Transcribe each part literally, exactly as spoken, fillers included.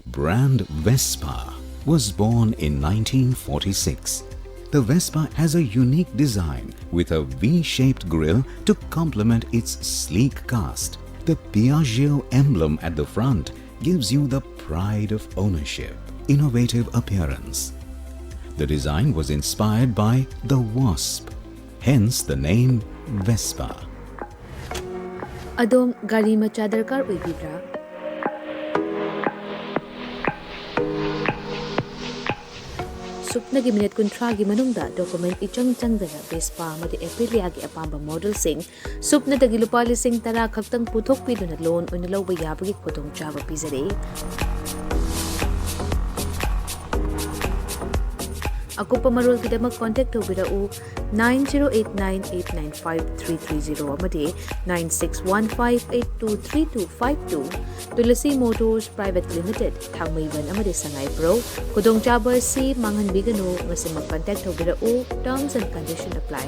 Brand Vespa was born in nineteen forty-six. The Vespa has a unique design with a V-shaped grille to complement its sleek cast. The Piaggio emblem at the front gives you the pride of ownership, innovative appearance. The design was inspired by the wasp, hence the name Vespa. ꯑꯗꯣꯝ ꯒꯥꯔꯤ ꯃꯆꯥ ꯗꯔꯀꯥꯔ ꯑꯣꯏꯕꯤꯕ꯭ꯔꯥ? ꯁꯨꯞꯅꯒꯤ minute ꯀꯨꯟꯊ꯭ꯔꯥꯒꯤ ꯃꯅꯨꯡꯗ document ꯏꯆꯪ ꯆꯪꯗꯅ Vespa ꯑꯃꯗꯤ ꯑꯦꯄ꯭ꯔꯤꯂꯤꯌꯥꯒꯤ ꯑꯄꯥꯝꯕ ꯃꯣꯗꯦꯜꯁꯤꯡ ꯁꯨꯞꯅꯗꯒꯤ ꯂꯨꯄꯥ ꯂꯤꯁꯤꯡ ꯇꯔꯥ ꯈꯛꯇꯪ ꯄꯨꯊꯣꯛꯄꯤꯗꯨꯅ ꯂꯣꯟ ꯑꯣꯏꯅ ꯂꯧꯕ ꯌꯥꯕꯒꯤ ꯈꯨꯗꯣꯡꯆꯥꯕ ꯄꯤꯖꯔꯤ꯫ ꯑꯀꯨꯞꯄ ꯃꯔꯣꯜꯒꯤꯗꯃꯛ ꯀꯣꯟꯇꯦꯛ ꯇꯧꯕꯤꯔꯛꯎ, nine zero eight nine eight nine five three three zero ꯑꯃꯗꯤ nine six one five eight two three two five two꯫ Tulsi motors private limited, Thangmeiband ꯑꯃꯗꯤ ꯁꯉꯥꯏꯄ꯭ꯔꯧ꯫ ꯈꯨꯗꯣꯡꯆꯥꯕ ꯑꯁꯤ ꯃꯥꯡꯍꯟꯕꯤꯒꯅꯨ, ꯉꯁꯤꯃꯛ ꯀꯟꯇꯦꯛ ꯇꯧꯕꯤꯔꯛꯎ꯫ Terms and condition apply.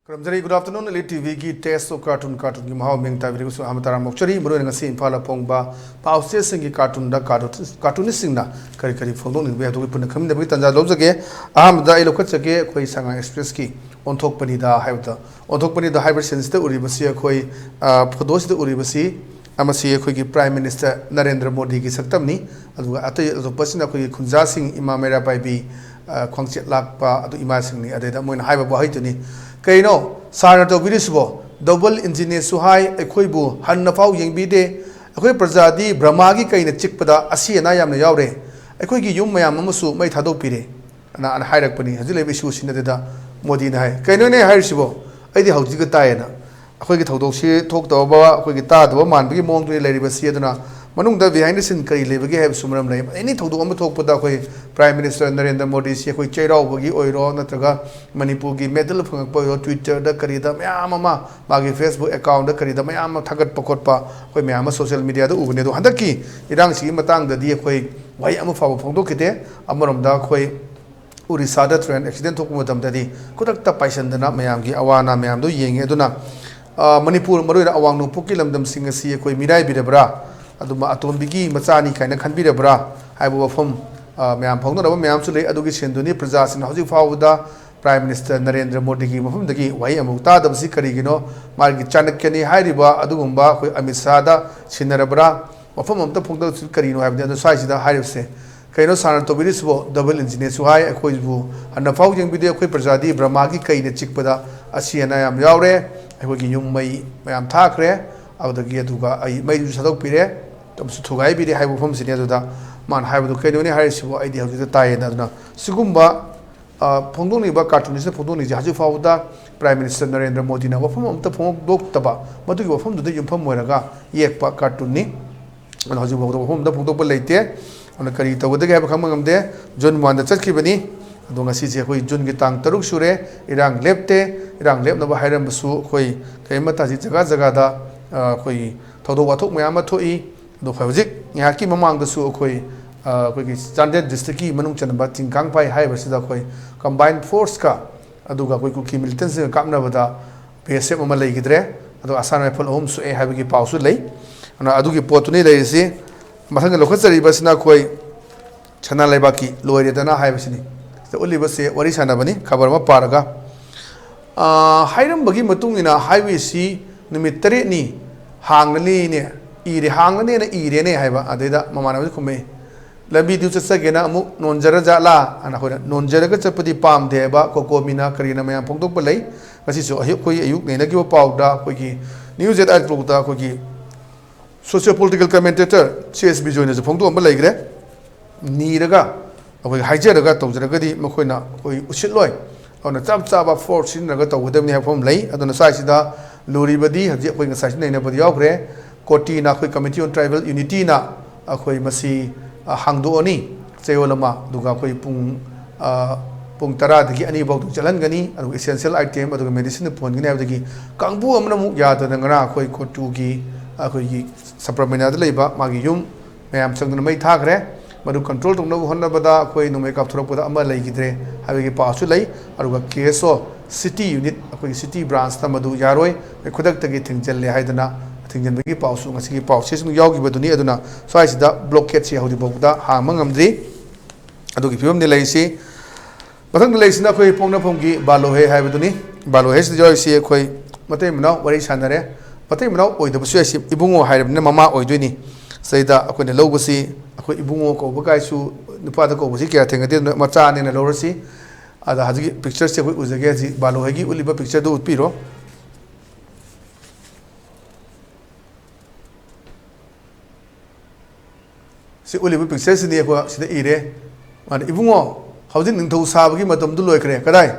ꯈꯨꯔꯨꯝꯖꯔꯤ꯫ Good afternoon, Elite T ꯚꯤꯒꯤ Taste of Cartoon, ꯀꯥꯔꯇꯨꯟꯒꯤ ꯃꯍꯥꯎ ꯃꯤꯡ ꯇꯥꯕꯤꯔꯤꯕꯁꯨ ꯑꯍꯥꯟꯕ ꯇꯔꯥꯝꯅ ꯑꯣꯛꯆꯔꯤ꯫ ꯃꯔꯨꯑꯣꯏꯅ ꯉꯁꯤ ꯏꯝꯐꯥꯜꯗ ꯐꯣꯡꯕ ꯄꯥꯎꯆꯦꯁꯤꯡꯒꯤ ꯀꯥꯔꯇꯨꯟꯗ ꯀꯥꯔꯇꯨꯟ-, ꯀꯥꯔꯇꯨꯅꯤꯁꯁꯤꯡꯅ ꯀꯔꯤ ꯀꯔꯤ ꯐꯣꯡꯗꯣꯛꯅꯤꯡꯕ ꯍꯥꯏꯕꯗꯨ ꯑꯩꯈꯣꯏ ꯄꯨꯟꯅ ꯈꯪꯃꯤꯟꯅꯕꯒꯤ ꯇꯥꯟꯖꯥ ꯂꯧꯖꯒꯦ꯫ ꯑꯍꯥꯟꯕꯗ ꯑꯩ ꯂꯧꯈꯠꯆꯒꯦ ꯑꯩꯈꯣꯏ ꯁꯉꯥꯏ ꯑꯦꯛꯁꯄ꯭ꯔꯦꯁꯀꯤ ꯑꯣꯟꯊꯣꯛꯄꯅꯤꯗ ꯍꯥꯏꯕꯗ꯫ ꯑꯣꯟꯊꯣꯛꯄꯅꯤꯗ ꯍꯥꯏꯕ ꯁꯤꯟꯁꯤꯗ ꯎꯔꯤꯕꯁꯤ ꯑꯩꯈꯣꯏ, ꯑ, ꯐꯣꯇꯣꯁꯤꯗ ꯎꯔꯤꯕꯁꯤ ꯑꯃꯁꯤ ꯑꯩꯈꯣꯏꯒꯤ ꯄ꯭ꯔꯥꯏꯝ ꯃꯤꯅꯤꯁꯇꯔ ꯅꯔꯦꯟꯗ꯭ꯔ ꯃꯣꯗꯤꯒꯤ ꯁꯛꯇꯝꯅꯤ꯫ ꯑꯗꯨꯒ ꯑꯇꯩ ꯑꯇꯣꯞꯄꯁꯤꯅ ꯑꯩꯈꯣꯏꯒꯤ ꯈꯨꯟꯖꯥꯁꯤꯡ, ꯏꯃꯥ ꯃꯩꯔꯥ ꯄꯥꯏꯕꯤ, ꯑ, ꯈ꯭ꯋꯥꯡꯆꯦꯠ ꯂꯥꯛꯄ ꯑꯗꯨ ꯏꯃꯥꯁꯤꯡꯅꯤ꯫ ꯑꯗꯩꯗ ꯃꯣꯏꯅ ꯍꯥꯏꯕ ꯋꯥꯍꯩꯗꯨꯅꯤ, "ꯀꯩꯅꯣ ꯁꯥꯔꯅ ꯇꯧꯕꯤꯔꯤꯁꯤꯕꯣ? ꯗꯕꯜ ꯏꯟꯖꯤꯅꯦꯁꯨ ꯍꯥꯏ, ꯑꯩꯈꯣꯏꯕꯨ ꯍꯟꯅꯐꯥꯎ ꯌꯦꯡꯕꯤꯗꯦ꯫ ꯑꯩꯈꯣꯏ ꯄ꯭ꯔꯖꯥꯗꯤ ꯕ꯭ꯔꯍꯃꯥꯒꯤ ꯀꯩꯅ ꯆꯤꯛꯄꯗ ꯑꯁꯤ ꯑꯅꯥ ꯌꯥꯝꯅ ꯌꯥꯎꯔꯦ꯫ ꯑꯩꯈꯣꯏꯒꯤ ꯌꯨꯝ ꯃꯌꯥꯝ ꯑꯃꯁꯨ ꯃꯩ ꯊꯥꯗꯣꯛꯄꯤꯔꯦ" ꯑꯅ, ꯑꯅ ꯍꯥꯏꯔꯛꯄꯅꯤ꯫ ꯍꯧꯖꯤꯛ ꯂꯩꯕ ꯏꯁꯨꯁꯤꯅ ꯑꯗꯨꯗ ꯃꯣꯗꯤꯅ ꯍꯥꯏ, "ꯀꯩꯅꯣꯅꯦ ꯍꯥꯏꯔꯤꯁꯤꯕꯣ? ꯑꯩꯗꯤ ꯍꯧꯖꯤꯛꯇ ꯇꯥꯏꯌꯦꯅ"꯫ ꯑꯩꯈꯣꯏꯒꯤ ꯊꯧꯗꯣꯛꯁꯤ ꯊꯣꯛꯇꯕ, ꯑꯩꯈꯣꯏꯒꯤ ꯇꯥꯗꯕ ꯃꯥꯟꯕꯒꯤ ꯃꯑꯣꯡꯗꯨꯅꯤ ꯂꯩꯔꯤꯕꯁꯤ꯫ ꯑꯗꯨꯅ ꯃꯅꯨꯡꯗ behind the scene ꯀꯔꯤ ꯂꯩꯕꯒꯦ ꯍꯥꯏꯕꯁꯨ ꯃꯔꯝ ꯂꯩ꯫ Any ꯊꯧꯗꯣꯛ ꯑꯃ ꯊꯣꯛꯄꯗ ꯑꯩꯈꯣꯏ Prime Minister ꯅꯔꯦꯟꯗ꯭ꯔ ꯃꯣꯗꯤꯁꯤ ꯑꯩꯈꯣꯏ ꯆꯩꯔꯥꯎꯕꯒꯤ ꯑꯣꯏꯔꯣ, ꯅꯠꯇ꯭ꯔꯒ ꯃꯅꯤꯄꯨꯔꯒꯤ medal ꯐꯪꯉꯛꯄ ꯑꯣꯏꯔꯣ, Twitter ꯗ ꯀꯔꯤꯗ ꯃꯌꯥꯝ ꯑꯃ, ꯃꯥꯒꯤ Facebook account ꯗ ꯀꯔꯤꯗ ꯃꯌꯥꯝ ꯑꯃ ꯊꯥꯒꯠꯄ ꯈꯣꯠꯄ ꯑꯩꯈꯣꯏ ꯃꯌꯥꯝ ꯑꯃ social media ꯗ ꯎꯕꯅꯦ꯫ ꯑꯗꯣ ꯍꯟꯗꯛꯀꯤ ꯏꯔꯥꯡꯁꯤꯒꯤ ꯃꯇꯥꯡꯗꯗꯤ ꯑꯩꯈꯣꯏ ꯋꯥꯍꯩ ꯑꯃ ꯐꯥꯎꯕ ꯐꯣꯡꯗꯣꯛꯈꯤꯗꯦ꯫ ꯑꯃꯔꯣꯝꯗ ꯑꯩꯈꯣꯏ ꯎꯔꯤꯁꯥꯗ train accident ꯊꯣꯛꯄ ꯃꯇꯝꯗꯗꯤ ꯈꯨꯗꯛꯇ ꯄꯥꯏꯁꯟꯗꯅ ꯃꯌꯥꯝꯒꯤ ꯑꯋꯥ ꯑꯅꯥ ꯃꯌꯥꯝꯗꯣ ꯌꯦꯡꯉꯦ꯫ ꯑꯗꯨꯅ, ꯑ, ꯃꯅꯤꯄꯨꯔ, ꯃꯔꯨꯑꯣꯏꯅ ꯑꯋꯥꯡ ꯅꯣꯡꯄꯣꯛꯀꯤ ꯂꯝꯗꯝꯁꯤꯡ ꯑꯁꯤ ꯑꯩꯈꯣꯏ ꯃꯤꯔꯥꯏꯕꯤꯔꯕ꯭ꯔꯥ, ꯑꯗꯨꯝ ꯑꯇꯣꯝꯕꯤꯒꯤ ꯃꯆꯥꯅꯤ ꯀꯥꯏꯅ ꯈꯟꯕꯤꯔꯕ꯭ꯔꯥ ꯍꯥꯏꯕ ꯋꯥꯐꯝ, ꯑ, ꯃꯌꯥꯝ ꯐꯣꯡꯗꯣꯛꯅꯕ ꯃꯌꯥꯝꯁꯨ ꯂꯩ꯫ ꯑꯗꯨꯒꯤ ꯁꯦꯟꯗꯨꯅꯤ ꯄ꯭ꯔꯖꯥꯁꯤꯡꯅ ꯍꯧꯖꯤꯛ ꯐꯥꯎꯕꯗ Prime Minister ꯅꯔꯦꯟꯗ꯭ꯔ ꯃꯣꯗꯤꯒꯤ ꯃꯐꯝꯗꯒꯤ ꯋꯥꯍꯩ ꯑꯃꯨꯛ ꯇꯥꯗꯕꯁꯤ ꯀꯔꯤꯒꯤꯅꯣ? ꯃꯥꯒꯤ ꯆꯥꯅꯛꯌꯅꯤ ꯍꯥꯏꯔꯤꯕ ꯑꯗꯨꯒꯨꯝꯕ ꯑꯩꯈꯣꯏ ꯑꯃꯤꯠ ꯁꯥꯍꯗ ꯁꯤꯟꯅꯔꯕ꯭ꯔꯥ? ꯋꯥꯐꯝ ꯑꯃꯇ ꯐꯣꯡꯗꯣꯛꯇ꯭ꯔꯤꯕꯁꯤ ꯀꯔꯤꯅꯣ ꯍꯥꯏꯕꯅꯤ꯫ ꯑꯗꯣ ꯁ꯭ꯋꯥꯏꯁꯤꯗ ꯍꯥꯏꯔꯤꯕꯁꯦ, "ꯀꯩꯅꯣ ꯁꯥꯔꯅ ꯇꯧꯕꯤꯔꯤꯁꯤꯕꯣ? Double engine ꯅꯦꯁꯨ ꯍꯥꯏ, ꯑꯩꯈꯣꯏꯕꯨ ꯍꯟꯅꯐꯥꯎ ꯌꯦꯡꯕꯤꯗꯦ꯫ ꯑꯩꯈꯣꯏ ꯄ꯭ꯔꯖꯥꯗꯤ ꯕ꯭ꯔꯍꯃꯥꯒꯤ ꯀꯩꯅ ꯆꯤꯛꯄꯗ ꯑꯁꯤ ꯑꯅꯥ ꯌꯥꯝ ꯌꯥꯎꯔꯦ꯫ ꯑꯩꯈꯣꯏꯒꯤ ꯌꯨꯝ ꯃꯩ ꯃꯌꯥꯝ ꯊꯥꯈ꯭ꯔꯦ, ꯑꯗꯨꯗꯒꯤ ꯑꯗꯨꯒ ꯑꯩ ꯃꯩꯗꯨꯁꯨ ꯊꯥꯗꯣꯛꯄꯤꯔꯦ, ꯑꯃꯁꯨ ꯊꯨꯒꯥꯏꯕꯤꯔꯦ" ꯍꯥꯏꯕ ꯋꯥꯐꯝꯁꯤꯅꯤ꯫ ꯑꯗꯨꯗ ꯃꯥꯅ ꯍꯥꯏꯕꯗꯣ, "ꯀꯩꯅꯣꯅꯦ ꯍꯥꯏꯔꯤꯁꯤꯕꯣ? ꯑꯩꯗꯤ ꯍꯧꯖꯤꯛꯇ ꯇꯥꯏꯌꯦꯅ"꯫ ꯑꯗꯨꯅ ꯁꯤꯒꯨꯝꯕ, ꯑ, ꯐꯣꯡꯗꯣꯛꯅꯤꯡꯕ, cartoonist ꯅ ꯐꯣꯡꯗꯣꯛꯅꯤꯡꯕꯁꯦ ꯍꯧꯖꯤꯛ ꯐꯥꯎꯕꯗ Prime Minister ꯅꯔꯦꯟꯗ꯭ꯔ ꯃꯣꯗꯤꯅ ꯋꯥꯐꯝ ꯑꯃꯇ ꯐꯣꯡꯗꯣꯛꯇꯕ, ꯃꯗꯨꯒꯤ ꯋꯥꯐꯝꯗꯨꯗ ꯌꯨꯝꯐꯝ ꯑꯣꯏꯔꯒ ꯌꯦꯛꯄ cartoon ꯅꯤ꯫ ꯑꯗꯣ ꯍꯧꯖꯤꯛ ꯐꯥꯎꯕꯗ ꯋꯥꯐꯝ ꯑꯃꯇ ꯐꯣꯡꯗꯣꯛꯄ ꯂꯩꯇꯦ꯫ ꯑꯗꯨꯅ ꯀꯔꯤ ꯇꯧꯒꯗꯒꯦ ꯍꯥꯏꯕ ꯈꯪꯕ ꯉꯝꯗꯦ꯫ June one ꯗ ꯆꯠꯈꯤꯕꯅꯤ꯫ ꯑꯗꯣ ꯉꯁꯤꯁꯦ ꯑꯩꯈꯣꯏ June ꯒꯤ ꯇꯥꯡ ꯇꯔꯨꯛ ꯁꯨꯔꯦ꯫ ꯏꯔꯥꯡ ꯂꯦꯞꯇꯦ꯫ ꯏꯔꯥꯡ ꯂꯦꯞꯅꯕ ꯍꯥꯏꯔꯝꯕꯁꯨ ꯑꯩꯈꯣꯏ ꯀꯔꯤꯃꯠꯇ ꯍꯧꯖꯤꯛ ꯖꯒꯥ ꯖꯒꯥꯗ, ꯑ, ꯑꯩꯈꯣꯏ ꯊꯧꯗꯣꯛ ꯋꯥꯊꯣꯛ ꯃꯌꯥꯝ ꯑꯃ ꯊꯣꯛꯏ꯫ ꯑꯗꯣ ꯍꯧꯖꯤꯛ ꯉꯥꯏꯍꯥꯛꯀꯤ ꯃꯃꯥꯡꯗꯁꯨ ꯑꯩꯈꯣꯏ, ꯑ, ꯑꯩꯈꯣꯏꯒꯤ ꯆꯥꯟꯗꯦꯜ district ꯀꯤ ꯃꯅꯨꯡ ꯆꯟꯕ ꯆꯤꯡꯈꯥꯡꯐꯥꯏ ꯍꯥꯏꯔꯤꯕꯁꯤꯗ ꯑꯩꯈꯣꯏ combined force ꯀ ꯑꯗꯨꯒ ꯑꯩꯈꯣꯏ ꯀꯨꯀꯤ militant ꯁꯤꯡꯒ ꯀꯥꯞꯅꯕꯗ B S F ꯑꯃ ꯂꯩꯈꯤꯗ꯭ꯔꯦ, ꯑꯗꯨꯒ Assam Rifle ꯑꯍꯨꯝ ꯁꯣꯛꯑꯦ ꯍꯥꯏꯕꯒꯤ ꯄꯥꯎꯁꯨ ꯂꯩ꯫ ꯑꯗꯨꯅ ꯑꯗꯨꯒꯤ ꯄꯣꯠꯇꯨꯅꯤ ꯂꯩꯔꯤꯁꯤ꯫ ꯃꯊꯪꯗ ꯂꯧꯈꯠꯆꯔꯤꯕꯁꯤꯅ ꯑꯩꯈꯣꯏ ꯁꯅꯥ ꯂꯩꯕꯥꯛꯀꯤ ꯂꯣꯏꯔꯦꯗꯅ ꯍꯥꯏꯕꯁꯤꯅꯤ꯫ ꯁꯤꯗ ꯎꯠꯂꯤꯕꯁꯦ ꯋꯥꯔꯤ ꯁꯥꯟꯅꯕꯅꯤ, ꯈꯕꯔ ꯑꯃ ꯄꯥꯔꯒ꯫ ꯑꯥ, ꯍꯥꯏꯔꯝꯕꯒꯤ ꯃꯇꯨꯡ ꯏꯟꯅ highway ꯁꯤ ꯅꯨꯃꯤꯠ ꯇꯔꯦꯠꯅꯤ ꯍꯥꯡꯒꯅꯤꯅꯦ ꯏꯔꯦ, ꯍꯥꯡꯒꯅꯦꯅ ꯏꯔꯦꯅꯦ ꯍꯥꯏꯕ꯫ ꯑꯗꯩꯗ ꯃꯃꯥꯟꯅꯕꯗ ꯈꯨꯝꯃꯛꯏ, "ꯂꯝꯕꯤꯗꯨ ꯆꯠꯆꯒꯦꯅ ꯑꯃꯨꯛ ꯅꯣꯟꯖꯔ ꯖꯥꯠꯂꯥ?" ꯑꯅ ꯑꯩꯈꯣꯏꯅ ꯅꯣꯟꯖꯔꯒ ꯆꯠꯄꯗꯤ ꯄꯥꯝꯗꯦ ꯍꯥꯏꯕ ꯀꯣꯀꯣꯃꯤꯅ ꯀꯔꯤꯅ ꯃꯌꯥꯝ ꯐꯣꯡꯗꯣꯛꯄ ꯂꯩ꯫ ꯉꯁꯤꯁꯨ ꯑꯌꯨꯛ, ꯑꯩꯈꯣꯏ ꯑꯌꯨꯛ ꯅꯩꯅꯈꯤꯕ ꯄꯥꯎꯗ ꯑꯩꯈꯣꯏꯒꯤ News at Eight ꯒ꯭ꯔꯨꯞꯇ ꯑꯩꯈꯣꯏꯒꯤ socio political commentator C S ꯕꯤꯖꯣꯏꯅꯁꯨ ꯐꯣꯡꯗꯣꯛꯑꯝꯕ ꯂꯩꯈ꯭ꯔꯦ꯫ ꯅꯤꯔꯒ, ꯑꯩꯈꯣꯏ ꯍꯥꯏꯖꯔꯒ ꯇꯧꯖꯔꯒꯗꯤ ꯃꯈꯣꯏꯅ ꯑꯩꯈꯣꯏ ꯎꯁꯤꯠꯂꯣꯏ꯫ ꯑꯗꯨꯅ ꯆꯞ ꯆꯥꯕ force ꯁꯤꯖꯤꯟꯅꯔꯒ ꯇꯧꯒꯗꯕꯅꯤ ꯍꯥꯏꯕ ꯑꯃ ꯂꯩ꯫ ꯑꯗꯨꯅ ꯁ꯭ꯋꯥꯏꯁꯤꯗ ꯂꯨꯔꯤꯕꯗꯤ ꯍꯧꯖꯤꯛ ꯑꯩꯈꯣꯏ ꯉꯁꯥꯏꯁꯨ ꯅꯩꯅꯕꯗꯤ ꯌꯥꯎꯈ꯭ꯔꯦ꯫ ꯀꯣꯇꯤꯅ ꯑꯩꯈꯣꯏ Committee on Tribal Unityꯅ ꯑꯩꯈꯣꯏ ꯃꯁꯤ, ꯑ, ꯍꯥꯡꯗꯣꯛꯑꯅꯤ ꯆꯌꯣꯜ ꯑꯃ, ꯑꯗꯨꯒ ꯑꯩꯈꯣꯏ ꯄꯨꯡ, ꯑ, ꯄꯨꯡ ꯇꯔꯥꯗꯒꯤ ꯑꯅꯤ ꯐꯥꯎꯗ ꯆꯠꯍꯟꯒꯅꯤ, ꯑꯗꯨꯒ essential item ꯑꯗꯨꯒ medicine ꯄꯨꯍꯟꯒꯅꯤ ꯍꯥꯏꯕꯗꯒꯤ ꯀꯥꯡꯕꯨ ꯑꯃꯅ ꯑꯃꯨꯛ ꯌꯥꯗꯅ ꯉꯔꯥꯡ ꯑꯩꯈꯣꯏ ꯀꯣꯇꯨꯒꯤ ꯑꯩꯈꯣꯏꯒꯤ ꯁꯕꯔꯃꯅꯤꯌꯥꯗ ꯂꯩꯕ ꯃꯥꯒꯤ ꯌꯨꯝ ꯃꯌꯥꯝ ꯆꯪꯗꯨꯅ ꯃꯩ ꯊꯥꯈ꯭ꯔꯦ꯫ ꯃꯗꯨ control ꯇꯧꯅꯕ ꯍꯣꯠꯅꯕꯗ ꯑꯩꯈꯣꯏ ꯅꯣꯡꯃꯩ ꯀꯥꯞꯊꯣꯔꯛꯄꯗ ꯑꯃ ꯂꯩꯈꯤꯗ꯭ꯔꯦ ꯍꯥꯏꯕꯒꯤ ꯄꯥꯎꯁꯨ ꯂꯩ꯫ ꯑꯗꯨꯒ KSO city unit, ꯑꯩꯈꯣꯏꯒꯤ city branchꯇ ꯃꯗꯨ ꯌꯥꯔꯣꯏ, ꯑꯩꯈꯣꯏ ꯈꯨꯗꯛꯇꯒꯤ ꯊꯤꯡꯖꯤꯜꯂꯦ ꯍꯥꯏꯗꯅ ꯊꯤꯡꯖꯤꯟꯕꯒꯤ ꯄꯥꯎꯁꯨ ꯉꯁꯤꯒꯤ ꯄꯥꯎꯆꯦꯁꯤꯡ ꯌꯥꯎꯈꯤꯕꯗꯨꯅꯤ꯫ ꯑꯗꯨꯅ ꯁ꯭ꯋꯥꯏꯁꯤꯗ blockade ꯁꯤ ꯍꯧꯖꯤꯛ ꯐꯥꯎꯕꯗ ꯍꯥꯡꯕ ꯉꯝꯗ꯭ꯔꯤ꯫ ꯑꯗꯨꯒꯤ ꯐꯤꯕꯝꯅꯤ ꯂꯩꯔꯤꯁꯤ꯫ ꯃꯊꯪꯗ ꯂꯩꯔꯤꯁꯤꯅ ꯑꯩꯈꯣꯏ ꯄꯣꯛꯅꯐꯝꯒꯤ ꯕꯥꯂꯣꯍꯦ ꯍꯥꯏꯕꯗꯨꯅꯤ꯫ ꯕꯥꯂꯣꯍꯦꯁꯤꯗ ꯌꯥꯎꯔꯤꯁꯤ ꯑꯩꯈꯣꯏ ꯃꯇꯩ ꯃꯅꯥꯎ ꯋꯥꯔꯤ ꯁꯥꯟꯅꯔꯦ꯫ ꯃꯇꯩ ꯃꯅꯥꯎ ꯑꯣꯏꯗꯕꯁꯨ ꯌꯥꯏ, ꯁꯤ ꯏꯕꯨꯡꯉꯣ ꯍꯥꯏꯔꯕꯅꯤꯅ ꯃꯃꯥ ꯑꯣꯏꯗꯣꯏꯅꯤ꯫ ꯁꯤꯗꯩꯗ ꯑꯩꯈꯣꯏꯅ ꯂꯧꯕꯁꯤ, ꯑꯩꯈꯣꯏ ꯏꯕꯨꯡꯉꯣ ꯀꯧꯕ ꯀꯥꯏꯁꯨ ꯅꯨꯄꯥꯗ ꯀꯧꯕꯁꯤ ꯀꯌꯥ ꯊꯦꯡꯅꯗꯦ, ꯑꯗꯨꯅ ꯃꯆꯥꯅꯦꯅ ꯂꯧꯔꯁꯤ꯫ ꯑꯗ ꯍꯧꯖꯤꯛꯀꯤ pictureꯁꯤ ꯑꯩꯈꯣꯏ ꯎꯖꯒꯦ꯫ ꯍꯧꯖꯤꯛ ꯕꯥꯂꯣꯍꯦꯒꯤ ꯎꯠꯂꯤꯕ pictureꯗꯨ ꯎꯠꯄꯤꯔꯣ꯫ ꯁꯤ ꯎꯠꯂꯤꯕ pictureꯁꯤꯅꯤ ꯑꯩꯈꯣꯏ ꯁꯤꯗ ꯏꯔꯦ꯫ ꯃꯥꯅ, "ꯏꯕꯨꯡꯉꯣ, ꯍꯧꯖꯤꯛ ꯅꯤꯡꯊꯧ ꯁꯥꯕꯒꯤ ꯃꯇꯝꯗꯨ ꯂꯣꯏꯈ꯭ꯔꯦ꯫ ꯀꯗꯥꯏ?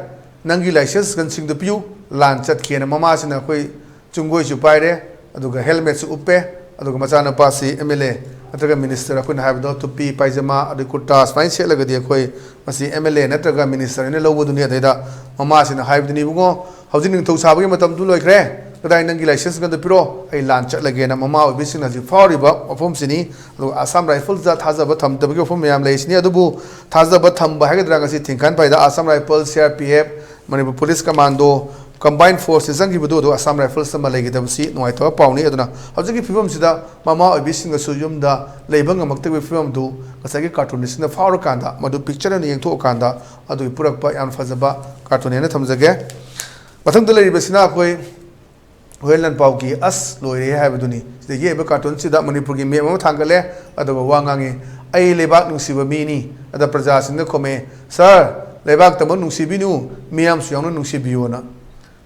ꯅꯪꯒꯤ license ꯒꯟꯁꯤꯡꯗꯨ ꯄꯤꯌꯨ, ꯂꯥꯟ ꯆꯠꯀꯦꯅ" ꯃꯃꯥꯁꯤꯅ ꯑꯩꯈꯣꯏ ꯆꯨꯡꯒꯣꯏꯁꯨ ꯄꯥꯏꯔꯦ, ꯑꯗꯨꯒ helmetꯁꯨ ꯎꯞꯄꯦ, ꯑꯗꯨꯒ ꯃꯆꯥꯅꯨꯄꯥꯁꯤ MLA ꯅꯠꯇ꯭ꯔꯒ minister, ꯑꯩꯈꯣꯏꯅ ꯍꯥꯏꯕꯗꯣ ꯇꯨꯄꯤ, ꯄꯥꯏꯖꯃꯥ, ꯑꯗꯩ ꯀꯨꯔꯇꯥ ꯁꯨꯃꯥꯏꯅ ꯁꯦꯠꯂꯒꯗꯤ ꯑꯩꯈꯣꯏ ꯃꯁꯤ MLA ꯅꯠꯇ꯭ꯔꯒ minister ꯍꯥꯏꯅ ꯂꯧꯕꯗꯨꯅꯤ꯫ ꯑꯗꯩꯗ ꯃꯃꯥꯁꯤꯅ ꯍꯥꯏꯕꯗꯨꯅꯤ, "ꯏꯕꯨꯡꯉꯣ, ꯍꯧꯖꯤꯛ ꯅꯤꯡꯊꯧ ꯁꯥꯕꯒꯤ ꯃꯇꯝꯗꯨ ꯂꯣꯏꯈ꯭ꯔꯦ, ꯀꯗꯥꯏ ꯅꯪꯒꯤ license ꯒꯟꯗꯨ ꯄꯤꯔꯛꯑꯣ, ꯑꯩ ꯂꯥꯟ ꯆꯠꯂꯒꯦꯅ" ꯃꯃꯥ ꯑꯣꯏꯕꯤꯁꯤꯡꯅ ꯍꯧꯖꯤꯛ ꯐꯥꯎꯔꯤꯕ ꯋꯥꯐꯝꯁꯤꯅꯤ꯫ ꯑꯗꯨꯒ Assam Riflesꯇ ꯊꯥꯖꯕ ꯊꯝꯗꯕꯒꯤ ꯋꯥꯐꯝ ꯃꯌꯥꯝ ꯂꯩꯔꯤꯁꯤꯅꯤ꯫ ꯑꯗꯨꯕꯨ ꯊꯥꯖꯕ ꯊꯝꯕ ꯍꯥꯏꯒꯗ꯭ꯔꯥ, ꯉꯁꯤ ꯊꯤꯡꯈꯥꯟ ꯄꯥꯏꯗ Assam Rifles, CRPF, Manipur Police Commando, Combined Force ꯆꯪꯈꯤꯕꯗꯨ ꯑꯗꯨ Assam Rifles ꯑꯃ ꯂꯩꯈꯤꯗꯕꯁꯤ ꯅꯨꯡꯉꯥꯏꯇꯕ ꯄꯥꯎꯅꯤ꯫ ꯑꯗꯨꯅ ꯍꯧꯖꯤꯛꯀꯤ ꯐꯤꯕꯝꯁꯤꯗ ꯃꯃꯥ ꯑꯣꯏꯕꯤꯁꯤꯡꯅꯁꯨ ꯌꯨꯝꯗ ꯂꯩꯕ ꯉꯝꯃꯛꯇꯕꯒꯤ ꯐꯤꯕꯝꯗꯨ ꯉꯁꯥꯏꯒꯤ cartoonistꯁꯤꯡꯅ ꯐꯥꯎꯔꯀꯥꯟꯗ, ꯃꯗꯨ picture ꯑꯣꯏꯅ ꯌꯦꯡꯊꯣꯛꯑꯀꯥꯟꯗ ꯑꯗꯨꯒꯤ ꯄꯨꯔꯛꯄ ꯌꯥꯝ ꯐꯖꯕ cartoon ꯍꯥꯏꯅ ꯊꯝꯖꯒꯦ꯫ ꯃꯊꯪꯗ ꯂꯩꯔꯤꯕꯁꯤꯅ ꯑꯩꯈꯣꯏ ꯍꯣꯔꯦꯟ ꯂꯥꯟꯄꯥꯎꯒꯤ ꯑꯁ ꯂꯣꯏꯔꯦ ꯍꯥꯏꯕꯗꯨꯅꯤ꯫ ꯁꯤꯗ ꯌꯦꯛꯏꯕ cartoonꯁꯤꯗ ꯃꯅꯤꯄꯨꯔꯒꯤ map ꯑꯃ ꯊꯥꯡꯒꯠꯂꯦ, ꯑꯗꯨꯒ ꯋꯥ ꯉꯥꯡꯉꯤ, "ꯑꯩ ꯂꯩꯕꯥꯛ ꯅꯨꯡꯁꯤꯕ ꯃꯤꯅꯤ"꯫ ꯑꯗ ꯄ꯭ꯔꯖꯥꯁꯤꯡꯅ ꯈꯨꯝꯃꯦ, "Sir, ꯂꯩꯕꯥꯛꯇꯃꯛ ꯅꯨꯡꯁꯤꯕꯤꯅꯨ, ꯃꯤꯌꯥꯝꯁꯨ ꯌꯥꯎꯅ ꯅꯨꯡꯁꯤꯕꯤꯌꯨꯅ"꯫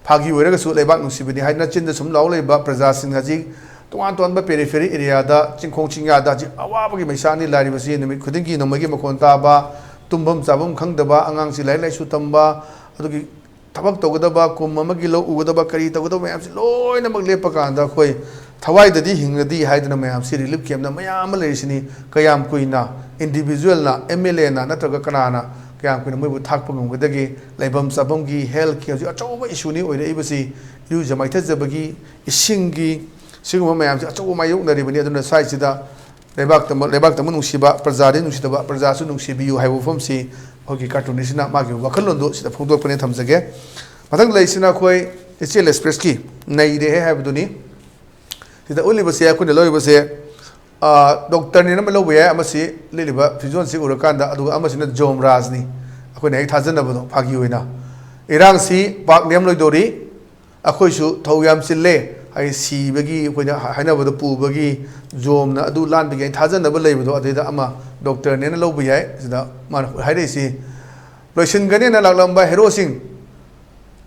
ꯐꯥꯒꯤ ꯑꯣꯏꯔꯒꯁꯨ ꯂꯩꯕꯥꯛ ꯅꯨꯡꯁꯤꯕꯅꯤ ꯍꯥꯏꯗꯨꯅ ꯆꯤꯟꯗ ꯁꯨꯝ ꯂꯥꯎ ꯂꯩꯕ ꯄ꯭ꯔꯖꯥꯁꯤꯡ ꯍꯧꯖꯤꯛ ꯇꯣꯉꯥꯟ ꯇꯣꯉꯥꯟꯕ periphery areaꯗ, ꯆꯤꯡꯈꯣꯡ ꯆꯤꯡꯌꯥꯗ ꯍꯧꯖꯤꯛ ꯑꯋꯥꯕꯒꯤ ꯃꯩꯁꯥꯅꯤ ꯂꯥꯏꯔꯤꯕꯁꯤ꯫ ꯅꯨꯃꯤꯠ ꯈꯨꯗꯤꯡꯒꯤ ꯅꯣꯡꯃꯩꯒꯤ ꯃꯈꯣꯟ ꯇꯥꯕ, ꯇꯨꯝꯐꯝ ꯆꯥꯐꯝ ꯈꯪꯗꯕ, ꯑꯉꯥꯡꯁꯤ ꯂꯥꯏꯔꯤꯛ ꯂꯥꯏꯁꯨ ꯇꯝꯕ, ꯑꯗꯨꯒꯤ ꯊꯕꯛ ꯇꯧꯒꯗꯕ, ꯀꯨꯝ ꯑꯃꯒꯤ ꯂꯧ ꯎꯒꯗꯕ, ꯀꯔꯤ ꯇꯧꯒꯗꯕ ꯃꯌꯥꯝꯁꯤ ꯂꯣꯏꯅꯃꯛ ꯂꯦꯞꯄ ꯀꯥꯟꯗ ꯑꯩꯈꯣꯏ ꯊꯋꯥꯏꯗꯗꯤ ꯍꯤꯡꯂꯗꯤ ꯍꯥꯏꯗꯅ ꯃꯌꯥꯝꯁꯤ relief camp ꯇ ꯃꯌꯥꯝ ꯑꯃ ꯂꯩꯔꯤꯁꯤꯅꯤ꯫ ꯀꯌꯥꯝ ꯀꯨꯏꯅ individual ꯅ, M L A ꯅ ꯅꯠꯇ꯭ꯔꯒ ꯀꯅꯥꯅ ꯀꯌꯥꯝ ꯀꯨꯏꯅ ꯃꯣꯏꯕꯨ ꯊꯥꯛꯄ ꯉꯝꯒꯗꯒꯦ? ꯂꯩꯐꯝ ꯆꯥꯐꯝꯒꯤ, health ꯀꯤ ꯍꯧꯖꯤꯛ ꯑꯆꯧꯕ issue ꯅꯤ ꯑꯣꯏꯔꯛꯏꯕꯁꯤ꯫ ꯏꯔꯨꯖ ꯃꯥꯏꯊꯖꯕꯒꯤ, ꯏꯁꯤꯡꯒꯤ, ꯁꯤꯒꯨꯝꯕ ꯃꯌꯥꯝꯁꯦ ꯑꯆꯧꯕ ꯃꯥꯌꯣꯛꯅꯔꯤꯕꯅꯤ꯫ ꯑꯗꯨꯅ ꯁ꯭ꯋꯥꯏꯁꯤꯗ ꯂꯩꯕꯥꯛꯇ, ꯂꯩꯕꯥꯛꯇ ꯑꯃ ꯅꯨꯡꯁꯤꯕ, ꯄ꯭ꯔꯖꯥꯗꯤ ꯅꯨꯡꯁꯤꯗꯕ, ꯄ꯭ꯔꯖꯥꯁꯨ ꯅꯨꯡꯁꯤꯕꯤꯌꯨ ꯍꯥꯏꯕ ꯋꯥꯐꯝꯁꯤ ꯑꯩꯈꯣꯏꯒꯤ cartoonist ꯁꯤꯅ ꯃꯥꯒꯤ ꯋꯥꯈꯜꯂꯣꯟꯗꯨ ꯁꯤꯗ ꯐꯣꯡꯗꯣꯛꯄꯅꯦ꯫ ꯊꯝꯖꯒꯦ꯫ ꯃꯊꯪꯗ ꯂꯩꯔꯤꯁꯤꯅ ꯑꯩꯈꯣꯏ ꯏꯆꯦꯜ ꯑꯦꯛꯁꯄ꯭ꯔꯦꯁꯀꯤ ꯅꯩꯔꯦꯍꯦ ꯍꯥꯏꯕꯗꯨꯅꯤ꯫ ꯁꯤꯗ ꯎꯠꯂꯤꯕꯁꯦ, ꯑꯩꯈꯣꯏꯅ ꯂꯧꯔꯤꯕꯁꯦ, ꯑ, doctor ꯅꯦꯅ ꯑꯃ ꯂꯧꯕ ꯌꯥꯏ꯫ ꯑꯃꯁꯤ ꯂꯤꯠꯂꯤꯕ ꯐꯤꯖꯣꯜꯁꯤ ꯎꯔꯀꯥꯟꯗ, ꯑꯗꯨꯒ ꯑꯃꯁꯤꯅ ꯖꯣꯝꯔꯥꯖꯅꯤ, ꯑꯩꯈꯣꯏꯅ ꯍꯦꯛ ꯊꯥꯖꯅꯕꯗꯣ꯫ ꯐꯥꯒꯤ ꯑꯣꯏꯅ ꯏꯔꯥꯡꯁꯤ ꯄꯥꯛ ꯅꯦꯝꯂꯣꯏꯗꯧꯔꯤ꯫ ꯑꯩꯈꯣꯏꯁꯨ ꯊꯧ ꯌꯥꯝ ꯆꯤꯜꯂꯦ꯫ ꯍꯥꯏꯗꯤ ꯁꯤꯕꯒꯤ ꯑꯩꯈꯣꯏꯅ ꯍꯥꯏꯅꯕꯗ ꯄꯨꯕꯒꯤ, ꯖꯣꯝꯅ ꯑꯗꯨ ꯂꯥꯟꯕꯒꯤ ꯑꯩ ꯊꯥꯖꯅꯕ ꯂꯩꯕꯗꯣ, ꯑꯗꯨꯗꯩꯗ ꯑꯃ doctor ꯅꯦꯅ ꯂꯧꯕ ꯌꯥꯏ꯫ ꯁꯤꯗ ꯃꯥꯅ ꯍꯥꯏꯔꯛꯏꯁꯤ, ꯂꯣꯏꯁꯤꯟꯒꯅꯦꯅ ꯂꯥꯛꯂꯝꯕ ꯍꯦꯔꯣꯁꯤꯡ,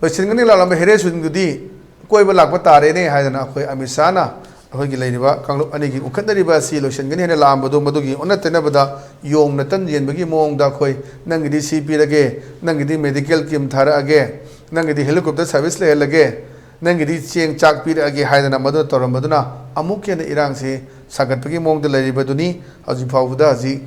ꯂꯣꯏꯁꯤꯟꯒꯅꯤ ꯂꯥꯛꯂꯝꯕ ꯍꯦꯔꯣꯁꯤꯡꯗꯨꯗꯤ ꯀꯣꯏꯕ ꯂꯥꯛꯄ ꯇꯥꯔꯦꯅꯦ ꯍꯥꯏꯗꯅ ꯑꯩꯈꯣꯏ ꯑꯃꯤꯠ ꯁꯥꯍꯅ ꯑꯩꯈꯣꯏꯒꯤ ꯂꯩꯔꯤꯕ ꯀꯥꯡꯂꯨꯞ ꯑꯅꯤꯒꯤ ꯎꯈꯠꯅꯔꯤꯕ ꯑꯁꯤ ꯂꯣꯏꯁꯤꯟꯒꯅꯤ ꯍꯥꯏꯅ ꯂꯥꯛꯑꯝꯕꯗꯣ, ꯃꯗꯨꯒꯤ ꯑꯣꯟꯅ ꯇꯩꯅꯕꯗ ꯌꯣꯡꯅ ꯇꯟ ꯌꯦꯟꯕꯒꯤ ꯃꯑꯣꯡꯗ ꯑꯩꯈꯣꯏ, "ꯅꯪꯒꯤꯗꯤ ꯁꯤ ꯄꯤꯔꯒꯦ, ꯅꯪꯒꯤꯗꯤ medical camp ꯊꯥꯔꯛꯑꯒꯦ, ꯅꯪꯒꯤꯗꯤ helicopter service ꯂꯩꯍꯜꯂꯒꯦ, ꯅꯪꯒꯤꯗꯤ ꯆꯦꯡ ꯆꯥꯛ ꯄꯤꯔꯛꯑꯒꯦ" ꯍꯥꯏꯗꯅ ꯃꯗꯨꯅ ꯇꯧꯔꯝꯕꯗꯨꯅ ꯑꯃꯨꯛꯀ ꯍꯦꯟꯅ ꯏꯔꯥꯡꯁꯤ ꯁꯥꯒꯠꯄꯒꯤ ꯃꯑꯣꯡꯗ ꯂꯩꯔꯤꯕꯗꯨꯅꯤ꯫ ꯍꯧꯖꯤꯛ ꯐꯥꯎꯕꯗ ꯍꯧꯖꯤꯛ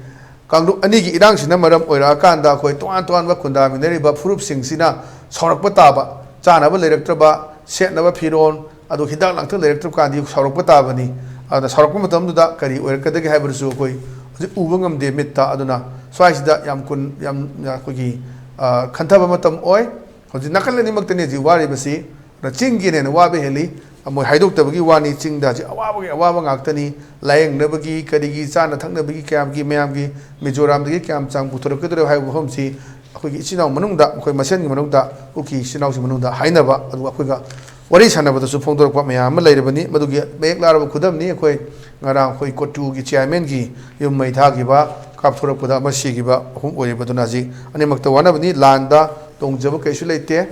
ꯀꯥꯡꯂꯨꯞ ꯑꯅꯤꯒꯤ ꯏꯔꯥꯡꯁꯤꯅ ꯃꯔꯝ ꯑꯣꯏꯔꯛꯑꯀꯥꯟꯗ ꯑꯩꯈꯣꯏ ꯇꯣꯉꯥꯟ ꯇꯣꯉꯥꯟꯕ ꯈꯨꯟꯗꯥꯃꯤꯟꯅꯔꯤꯕ ꯐꯨꯔꯨꯞꯁꯤꯡꯁꯤꯅ ꯁꯥꯎꯔꯛꯄ ꯇꯥꯕ, ꯆꯥꯅꯕ ꯂꯩꯔꯛꯇ꯭ꯔꯕ, ꯁꯦꯠꯅꯕ ꯐꯤꯔꯣꯜ, ꯑꯗꯨ ꯍꯤꯗꯥꯛ ꯂꯥꯡꯊꯛ ꯂꯩꯔꯛꯇ꯭ꯔꯕ ꯀꯥꯟꯗꯤ ꯁꯥꯎꯔꯛꯄ ꯇꯥꯕꯅꯤ꯫ ꯑꯗꯨꯅ ꯁꯥꯎꯔꯛꯄ ꯃꯇꯝꯗꯨꯗ ꯀꯔꯤ ꯑꯣꯏꯔꯛꯀꯗꯒꯦ ꯍꯥꯏꯕꯗꯨꯁꯨ ꯑꯩꯈꯣꯏ ꯍꯧꯖꯤꯛ ꯎꯕ ꯉꯝꯗꯦ ꯃꯤꯠꯇ꯫ ꯑꯗꯨꯅ ꯁ꯭ꯋꯥꯏꯁꯤꯗ ꯌꯥꯝ ꯀꯨꯟ-, ꯌꯥꯝ ꯑꯩꯈꯣꯏꯒꯤ, ꯑ, ꯈꯟꯊꯕ ꯃꯇꯝ ꯑꯣꯏ꯫ ꯍꯧꯖꯤꯛ ꯅꯥꯀꯜ ꯑꯅꯤꯃꯛꯇꯅꯤ ꯍꯧꯖꯤꯛ ꯋꯥꯔꯤꯕꯁꯤ꯫ ꯑꯗꯨꯅ ꯆꯤꯡꯒꯤꯅ ꯍꯦꯟꯅ ꯋꯥꯕ ꯍꯦꯜꯂꯤ꯫ ꯃꯣꯏ ꯍꯥꯏꯗꯣꯛꯇꯕꯒꯤ ꯋꯥꯅꯤ꯫ ꯆꯤꯡꯗ ꯍꯧꯖꯤꯛ ꯑꯋꯥꯕꯒꯤ ꯑꯋꯥꯕ ꯉꯥꯛꯇꯅꯤ꯫ ꯂꯥꯌꯦꯡꯅꯕꯒꯤ, ꯀꯔꯤꯒꯤ, ꯆꯥꯅ ꯊꯛꯅꯕꯒꯤ, ꯀꯌꯥꯝꯒꯤ, ꯃꯌꯥꯝꯒꯤ ꯃꯤꯖꯣꯔꯥꯝꯗꯒꯤ ꯀꯌꯥꯝ ꯆꯥꯡ ꯄꯨꯊꯣꯔꯛꯀꯗꯧꯔꯤꯕ ꯍꯥꯏꯕ ꯋꯥꯐꯝꯁꯤ ꯑꯩꯈꯣꯏꯒꯤ ꯏꯆꯤꯟ ꯏꯅꯥꯎ ꯃꯅꯨꯡꯗ, ꯑꯩꯈꯣꯏ ꯃꯁꯦꯟꯒꯤ ꯃꯅꯨꯡꯗ, ꯀꯨꯀꯤ ꯏꯆꯤꯟ ꯏꯅꯥꯎꯁꯤꯡ ꯃꯅꯨꯡꯗ ꯍꯥꯏꯅꯕ, ꯑꯗꯨꯒ ꯑꯩꯈꯣꯏꯒ ꯋꯥꯔꯤ ꯁꯥꯟꯅꯕꯗꯁꯨ ꯐꯣꯡꯗꯣꯔꯛꯄ ꯃꯌꯥꯝ ꯑꯃ ꯂꯩꯔꯕꯅꯤ꯫ ꯃꯗꯨꯒꯤ ꯃꯌꯦꯛ ꯂꯥꯔꯕ ꯈꯨꯗꯝꯅꯤ ꯑꯩꯈꯣꯏ ꯉꯔꯥꯡ ꯑꯩꯈꯣꯏ ꯀꯣꯇꯨꯒꯤ chairman ꯒꯤ ꯌꯨꯝ ꯃꯩ ꯊꯥꯈꯤꯕ, ꯀꯥꯞꯊꯣꯔꯛꯄꯗ ꯑꯃ ꯁꯤꯈꯤꯕ ꯑꯍꯨꯝ ꯑꯣꯏꯔꯤꯕꯗꯨꯅ꯫ ꯍꯧꯖꯤꯛ ꯑꯅꯤꯃꯛꯇ ꯋꯥꯅꯕꯅꯤ꯫ ꯂꯥꯟꯗ ꯇꯣꯡꯖꯕ ꯀꯩꯁꯨ ꯂꯩꯇꯦ꯫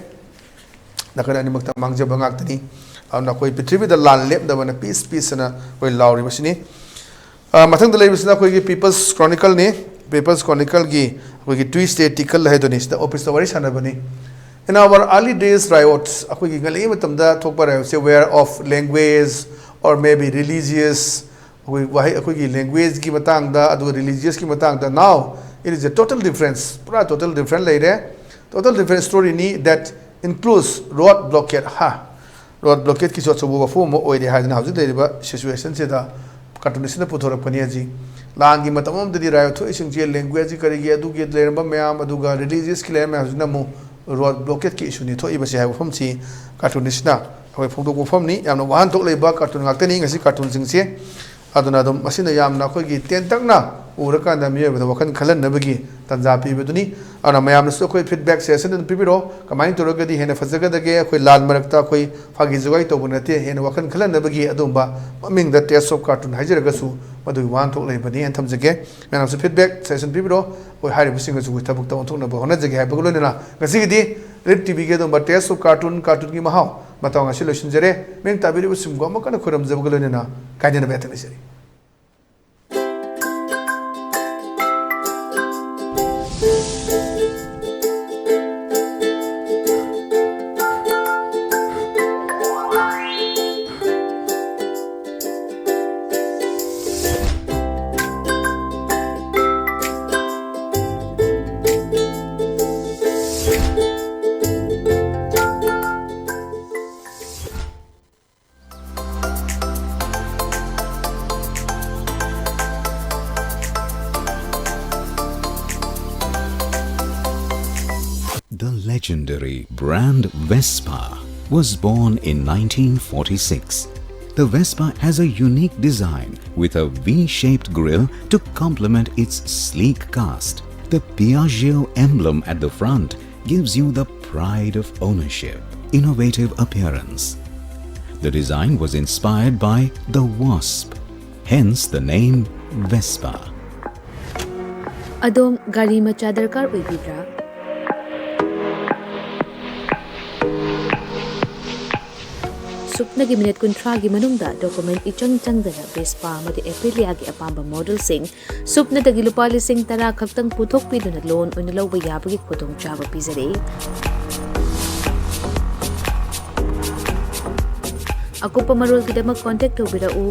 ꯅꯥꯀꯟ ꯑꯅꯤꯃꯛꯇ ꯃꯥꯡꯖꯕ ꯉꯥꯛꯇꯅꯤ꯫ ꯑꯗꯨꯅ ꯑꯩꯈꯣꯏ ꯄ꯭ꯔꯤꯊꯤꯕꯤꯗ ꯂꯥꯟ ꯂꯦꯞꯅꯕꯅ, "Peace, peace" ꯑꯅ ꯑꯩꯈꯣꯏ ꯂꯥꯎꯔꯤꯕꯁꯤꯅꯤ꯫ ꯑ, ꯃꯊꯪꯗ ꯂꯩꯕꯁꯤꯅ ꯑꯩꯈꯣꯏꯒꯤ People's Chronicle ꯅꯤ꯫ People's Chronicle ꯒꯤ ꯑꯩꯈꯣꯏꯒꯤ Tuesday tickle ꯍꯥꯏꯗꯨꯅꯤ꯫ ꯁꯤꯗ office ꯇ ꯋꯥꯔꯤ ꯁꯥꯟꯅꯕꯅꯤ꯫ In our early days, riots, ꯑꯩꯈꯣꯏꯒꯤ ꯉꯜꯂꯤꯉꯩ ꯃꯇꯝꯗ ꯊꯣꯛꯄ riots say were of language or maybe religious, ꯑꯩꯈꯣꯏ ꯋꯥꯍꯩ, ꯑꯩꯈꯣꯏꯒꯤ language ꯀꯤ ꯃꯇꯥꯡꯗ, ꯑꯗꯨꯒ religious ꯀꯤ ꯃꯇꯥꯡꯗ. Now it is a total difference, ꯄꯨꯔꯥ total different ꯂꯩꯔꯦ. Total different story ꯅꯤ. That includes road blockade. ꯍꯥ, road blockade ꯀꯤꯁꯨ ꯑꯆꯧꯕ ꯋꯥꯐꯝ ꯑꯃ ꯑꯣꯏꯔꯦ ꯍꯥꯏꯗꯅ ꯍꯧꯖꯤꯛ ꯂꯩꯔꯤꯕ situation ꯁꯤꯗ cartoon ꯁꯤꯅ ꯄꯨꯊꯣꯔꯛꯄꯅꯤ꯫ ꯍꯧꯖꯤꯛ ꯂꯥꯟꯒꯤ ꯃꯇꯝ ꯑꯃꯗꯗꯤ riot ꯊꯣꯛꯏꯁꯤꯡꯁꯦ language ꯀꯔꯤꯒꯤ ꯑꯗꯨꯒꯤ ꯂꯩꯔꯝꯕ ꯃꯌꯥꯝ, ꯑꯗꯨꯒ religious ꯀꯤ ꯂꯩꯔꯝꯕ ꯃꯌꯥꯝꯁꯤꯅ ꯑꯃꯨꯛ road blockade ꯀꯤ issue ꯅꯤ ꯊꯣꯛꯏꯕꯁꯦ ꯍꯥꯏꯕ ꯋꯥꯐꯝꯁꯤ cartoon ꯁꯤꯅ ꯑꯩꯈꯣꯏ ꯐꯣꯡꯗꯣꯛꯄ ꯋꯥꯐꯝꯅꯤ꯫ ꯌꯥꯝꯅ ꯋꯥꯍꯟꯊꯣꯛ ꯂꯩꯕ cartoon ꯉꯥꯛꯇꯅꯤ ꯉꯁꯤ cartoon ꯁꯤꯡꯁꯦ꯫ ꯑꯗꯨꯅ ꯑꯗꯨꯝ ꯃꯁꯤꯅ ꯌꯥꯝꯅ ꯑꯩꯈꯣꯏꯒꯤ ꯇꯦꯟꯇꯛꯅ ꯎꯔꯀꯥꯟꯗ ꯃꯤꯑꯣꯏꯕꯗ ꯋꯥꯈꯜ ꯈꯜꯍꯟꯅꯕꯒꯤ ꯇꯥꯟꯖꯥ ꯄꯤꯕꯗꯨꯅꯤ꯫ ꯑꯗꯨꯅ ꯃꯌꯥꯝꯅꯁꯨ ꯑꯩꯈꯣꯏ feedback suggestion ꯑꯗꯨꯝ ꯄꯤꯕꯤꯔꯣ, ꯀꯃꯥꯏꯅ ꯇꯧꯔꯒꯗꯤ ꯍꯦꯟꯅ ꯐꯖꯒꯗꯒꯦ? ꯑꯩꯈꯣꯏ ꯂꯥꯟ ꯃꯔꯛꯇ ꯑꯩꯈꯣꯏ ꯐꯥꯒꯤ ꯖꯨꯒꯥꯏ ꯇꯧꯕ ꯅꯠꯇꯦ, ꯍꯦꯟꯅ ꯋꯥꯈꯜ ꯈꯜꯍꯟꯅꯕꯒꯤ ꯑꯗꯨꯒꯨꯝꯕ ꯃꯃꯤꯡꯗ Tales of Cartoon ꯍꯥꯏꯖꯔꯒꯁꯨ ꯃꯗꯨꯒꯤ ꯋꯥꯍꯟꯊꯣꯛ ꯂꯩꯕꯅꯤ ꯍꯥꯏꯅ ꯊꯝꯖꯒꯦ꯫ ꯃꯌꯥꯝꯁꯨ feedback suggestion ꯄꯤꯕꯤꯔꯣ, ꯑꯩꯈꯣꯏ ꯍꯥꯏꯔꯤꯕꯁꯤꯡ ꯑꯁꯤꯕꯨ ꯊꯕꯛꯇ ꯑꯣꯟꯊꯣꯛꯅꯕ ꯍꯣꯠꯅꯖꯒꯦ ꯍꯥꯏꯕꯒ ꯂꯣꯏꯅꯅ ꯉꯁꯤꯒꯤꯗꯤ ꯔꯤꯞ ꯇꯤꯚꯤꯒꯤ ꯑꯗꯨꯒꯨꯝꯕ Tales of Cartoon, cartoon ꯒꯤ ꯃꯍꯥꯎ ꯃꯇꯥꯡ ꯑꯁꯤ ꯂꯣꯏꯁꯤꯟꯖꯔꯦ꯫ ꯃꯤꯡ ꯇꯥꯕꯤꯔꯤꯕꯁꯤꯡꯕꯨ ꯑꯃꯨꯛ ꯍꯟꯅ ꯈꯣꯏꯔꯝꯖꯕꯒ ꯂꯣꯏꯅꯅ ꯀꯥꯏꯅꯅꯕ ꯌꯥꯊꯪ ꯅꯤꯖꯔꯤ꯫ The legendary brand Vespa was born in nineteen forty-six. The Vespa has a unique design with a V-shaped grille to complement its sleek cast. The Piaggio emblem at the front gives you the pride of ownership, innovative appearance. The design was inspired by the wasp, hence the name Vespa. ꯑꯗꯣꯝ ꯒꯥꯔꯤ ꯃꯆꯥ ꯗꯔꯀꯥꯔ ꯑꯣꯏꯕꯤꯕ꯭ꯔꯥ? ꯁꯨꯞꯅꯒꯤ minute ꯀꯨꯟꯊ꯭ꯔꯥꯒꯤ ꯃꯅꯨꯡꯗ document ꯏꯆꯪ ꯆꯪꯗꯅ Vespa ꯑꯃꯗꯤ Aprilia ꯒꯤ ꯑꯄꯥꯝꯕ model ꯁꯤꯡ ꯁꯨꯞꯅꯗꯒꯤ ꯂꯨꯄꯥ ꯂꯤꯁꯤꯡ ꯇꯔꯥ ꯈꯛꯇꯪ ꯄꯨꯊꯣꯛꯄꯤꯗꯨꯅ loan ꯑꯣꯏꯅ ꯂꯧꯕ ꯌꯥꯕꯒꯤ ꯈꯨꯗꯣꯡꯆꯥꯕ ꯄꯤꯖꯔꯤ꯫ ꯑꯀꯨꯞꯄ ꯃꯔꯣꯜꯒꯤꯗꯃꯛ contact ꯇꯧꯕꯤꯔꯛꯎ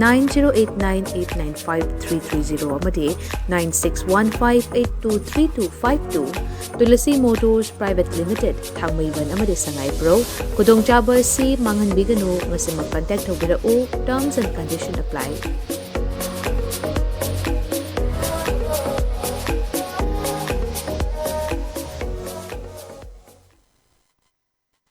nine zero eight nine eight nine five three three zero ꯑꯃꯗꯤ nine six one five eight two three two five two꯫ Tulasi Motors Private Limited, ꯊꯥꯡꯃꯩꯕꯟ ꯑꯃꯗꯤ ꯁꯉꯥꯏꯄ꯭ꯔꯧ꯫ ꯈꯨꯗꯣꯡꯆꯥꯕ ꯑꯁꯤ ꯃꯥꯡꯍꯟꯕꯤꯒꯅꯨ, ꯉꯁꯤꯃꯛ contact ꯇꯧꯕꯤꯔꯛꯎ꯫ Terms and condition apply꯫